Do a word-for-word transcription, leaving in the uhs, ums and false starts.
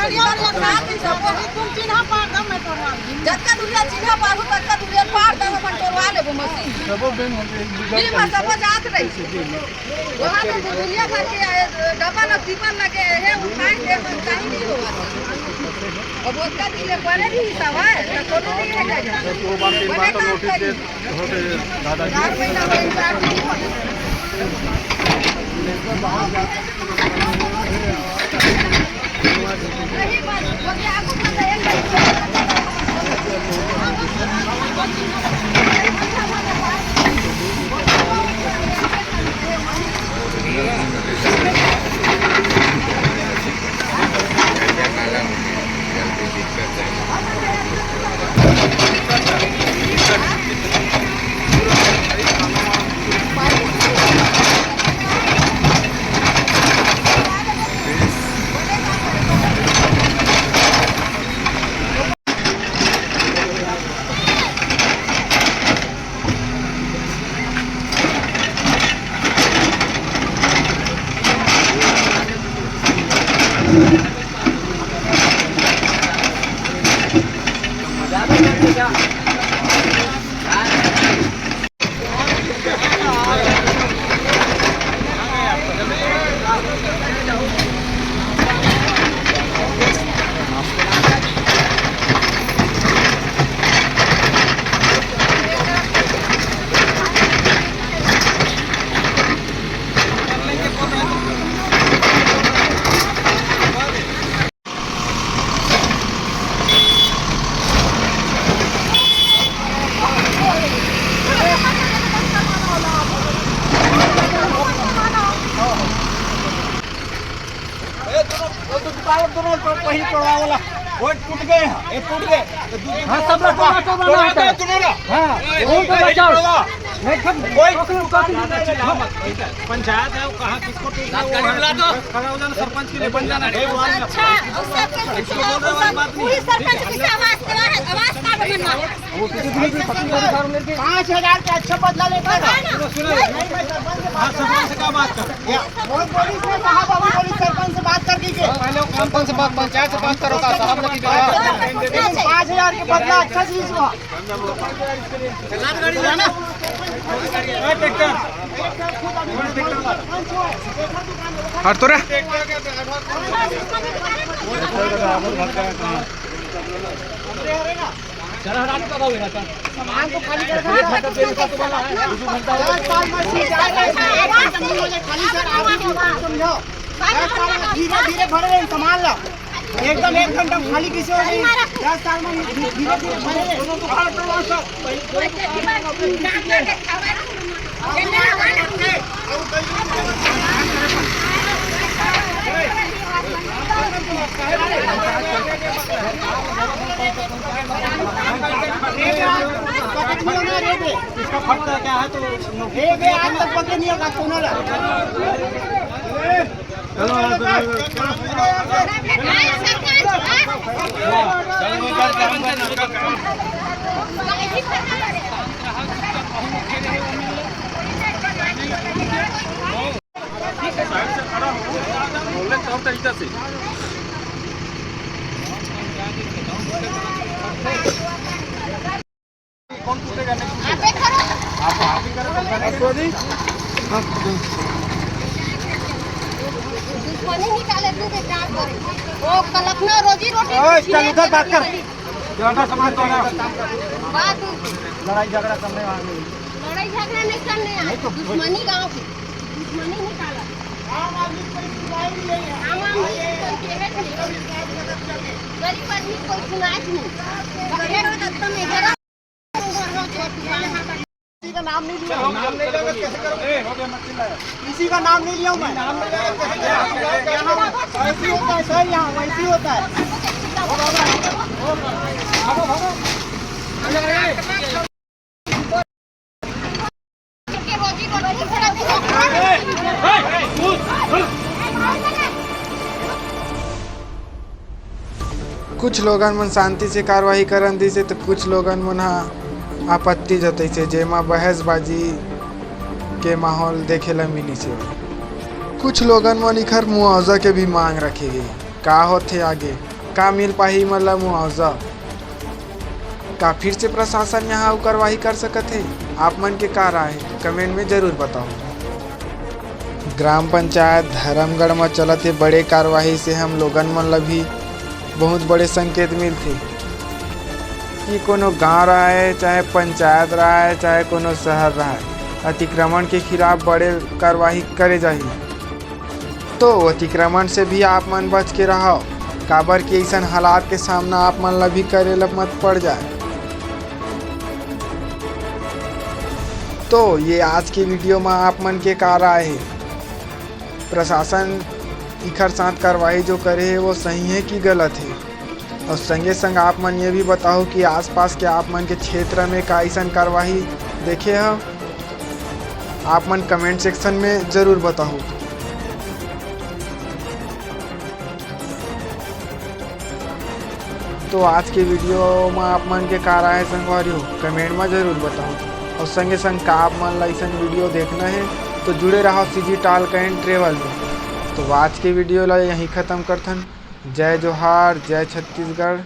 हरियर एक हाथ ही सब। तुम चिन्हा पार दम में तोड़वा दी। जतका दूरिया चिन्हा पार हो, ततका दूरिया पार दम अपन तोड़वा लेबो मशीन। सबो बेन हम एक दूसरा बिल में सबो जात रही। वहाँ तो दुनिया भर के, ए, डबल और ट्रिपल लगे हैं, उठाए थे, पर कहीं नहीं हुआ। अब ओतका दिन ले परे भी हिसाब है, तो कोनो नहीं है जाएगा। दो बार, तीन बार तो नोटिस दे, होते दादाजी। चार महीना हो गया, चार दिन। ए, दोनों, वो तो दुकान दोनों तो वही तोड़ा वाला, वो टूट गए हैं, ये टूट गए। तो दू-, दू-, हाँ, सब लोग तोड़ा, तोड़ा, तोड़ा तोड़ा होता है। दे, दोनों ना। हाँ, ये वो तो टूट गए, बचाओ। टूट गए। नहीं, सब कोई पकड़ो, पकड़ो। पंचायत है, वो कहाँ किसको टूट रहा है, वो है, खड़ा हो जाना, सरपंच के लिए बन जाना। अच्छा, उस सरपंच, उस सरपंच, पूरी सरपंच किसे आवास देवा है, आवास कार्ड बनवा है। पाँच हजार का अच्छा बदला लेता है। नहीं, मैं सरपंच से बात कर। या, वो पुलिस में कहा, बाबू, पुलिस सरपंच से बात कर दीजिए। पहले वो सरपंच से बात, पंचायत से बात करो, का साहब लगी गया। पाँच हजार के बदला अच्छा चीज हुआ। हट तो रे। सामान तो खाली कर दे। दस साल में सीट आ रहा है, एक घंटा में खाली कर, आप लोग समझाओ। दस साल में धीरे धीरे भरे रहे सामान ला, एकदम एक घंटा में खाली किसी हो गई। दस साल में धीरे धीरे भरे रहे। इसका फटता क्या है तो ये भी आज तक पता नहीं होगा कौन है। चलो, चलो, चलो। दुश्मनी निकाले तू के क्या करे? वो कल्पना रोजी रोटी ओए, चल उधर बात कर। ज्यादा समझ तो ना। बात लड़ाई झगड़ा करने वाले। लड़ाई झगड़ा नहीं करने आए। दुश्मनी गांव की। दुश्मनी निकाला। आम आदमी की कोई सुनवाई नहीं है। आम आदमी की कोई केहे नहीं। गरीब आदमी की कोई सुनाई नहीं। किसी का नाम नहीं लिया। नाम नहीं लेगा, कैसे करोगे? किसी का नाम नहीं लिया हूँ मैं। नाम नहीं लेगा, कैसे करोगे? यहाँ वैसे ही होता है सर, यहाँ वैसे ही होता है। कुछ लोगन मन शांति से कार्यवाही करन दिसे, तो कुछ लोगन मन ह आपत्ति जतइसे, जेमा बहसबाजी के माहौल देखे ला मिलिसे। कुछ लोगन मन इखर मुआवजा के भी मांग रखे गे। का होथे आगे, का मिल पाही इमन ला मुआवजा? का फिर से प्रशासन यहाँ अउ कार्रवाई कर सकत हे? आप मन के का राय हे, कमेंट में जरूर बताओ। ग्राम पंचायत धर्मगढ़ म चलत हे बड़े कार्रवाई से हम लोगन मन ल भी बहुत बड़े संकेत मिलथे कि कोनो गांव रहय, चाहे पंचायत रहय, चाहे कोनो शहर रहय, अतिक्रमण के खिलाफ बड़े कार्रवाई करे जाही। तो अतिक्रमण से भी आप मन बच के रहव, काबर कि अइसन हालात के सामना आप मन ला भी करे ला मत पड़ जाए। तो ये आज के वीडियो में आप मन के का राय हे? प्रशासन इखर साथ कार्रवाई जो करे हे, वो सही हे कि गलत हे? अउ संगे संग आप मन ये भी बताओ कि आसपास के आप मन के क्षेत्र में का अइसन कार्रवाई देखे हव? आप मन कमेंट सेक्शन में जरूर बताओ। तो आज के वीडियो में आप मन के का राय हे संगवारी हो, कमेंट में जरूर बताओ। अउ संगे संग का आप मन ला अइसन वीडियो देखना हे तो जुड़े रहो सीजी टॉक एंड ट्रैवल में। तो आज के video ला यहीं खत्म करथन। जय जोहार, जय छत्तीसगढ़।